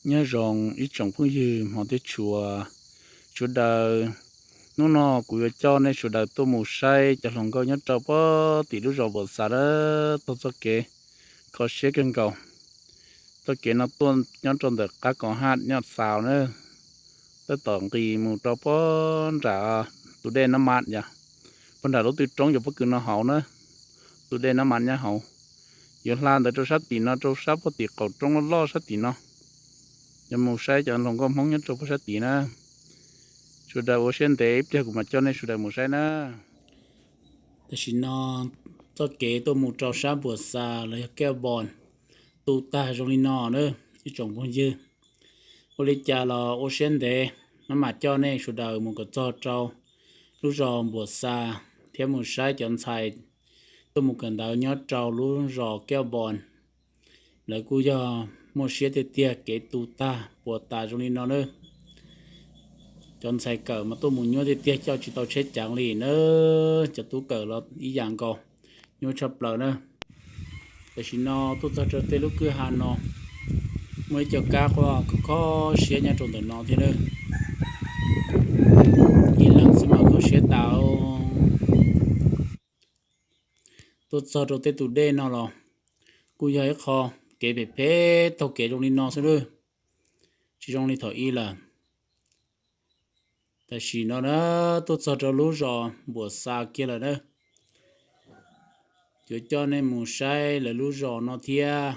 Nyob zoo ib tsoom phooj ywg hmov thiab tshua sawv daws, hnub no kuv yuav coj nej sawv daws tuaj mus saib cov hluas nkauj nyob rau pem tim lub zos Npuas Xas na, taug txoj kev kho siab kawg nkaus. Txoj kev no tuaj nyob rau ntawm qab koom haj nyob Xaus na, tab tom nqis mus rau pem nram tus dej Nab Mas yom, pem nram lub twg roob yuav pob kws no hauv na, tus dej Nab Mas nyob hauv. Yuav hla ntawd rau sab tim no, rau sab pem tim qaum roob loj loj sab tim no. Yuav mus saib cov hluas nkauj Hmoob nyob rau pem sab tid na. Sawv daws ua siab ntev ib pliag kuv mam coj nej sawv daws mus saib na. Tam sim no txoj kev tuaj mus rau sab Npuas Xas los yog Kiaj Npos tu tag zoo li no na, ib tsoom phooj ywg. Ua li cas los ua siab ntev, mam mam coj nej sawv daws mus kom txog rau lub zos Npuas Xas thiab mus saib cov ntxhais tuaj mus kawm ntawv nyob rau lub zos Kiaj Npos. Lawv kuj yog muaj siab tiag tiag, kev tu tag puas tas zoo li no na. Cov ntxhais kawm mas tuaj mus nyuaj tiag tiag, coj tsis tau tsheb cav li na. Cov tub kawm los ib yam nkaus, nyuaj tshaj plaws na. Tam sim no tuaj txog rau tej lub kwj ha no, muaj ib co kab quaj kho kho siab nyob rau ntawm no thiab na. Ib leeg xwb mas kho siab tas. Tuaj txog rau tej tus dej no los kuj yog ib qho kev phem phem taug kev zoo li no xwb na, tsis zoo li thaum ub lawm. Tam sim no na, tuaj txog rau lub zos Npuas Xas kiag lawm na. Yuav coj nej mus saib lawv lub zos no thiab.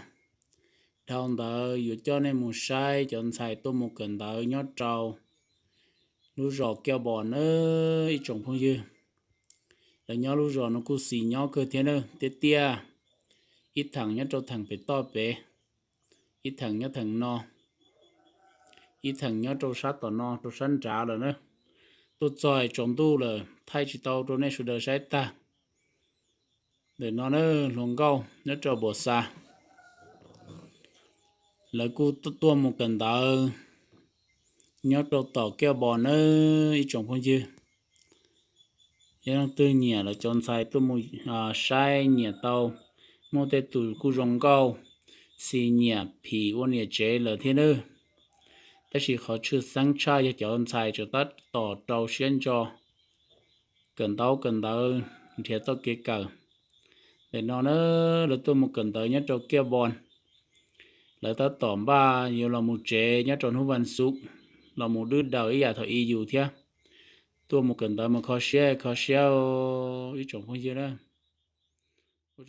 Dhau ntawd yuav coj nej mus saib cov ntxhais tuaj mus kawm ntawv nyob rau lub zos Kiaj Npos na, ib tsoom phooj ywg. Lawv nyob lub zos no kuj xis nyob kawg thiab na, tiaj tiaj. Ib theem nyob rau theem pem toj pem, ib theem nyob theem no, ib theem nyob rau sab tom no rau sab nrad lawm na. Tuaj txog tsaus ntuj lawm thaij tsis tau rau nej sawv daws saib tag. Ntawm no na, hluas nkauj nyob rau Npuas Xas, lawv kuj tuaj mus kawm ntawv nyob rau tom Kiaj Npos na, ib tsoom phooj ywg. Yog leej twg nyiam lawv cov ntxhais tuaj mus saib nyiam tau, muaj tej tus kuj zoo nkauj, xis nyiam phim ua niam tsev lawm thiab na. Tab sis qhov tshwj xeeb tshaj yog cov ntxhais tseem tab tom rau siab ntso kawm ntaub kawm ntawv nrhiav txoj kev kawm. Ntawm no na, lawv tuaj mus kawm ntawv nyob rau Kiaj Npos, lawv tab tom npaj yuav los mus tsev nyob rau hnub vas xuv, los mus dwb daws ib yam thaum ub yus thiab. Tuaj mus kawm ntawv mas kho siab kho siab, ib tsoom phooj ywg na. Ua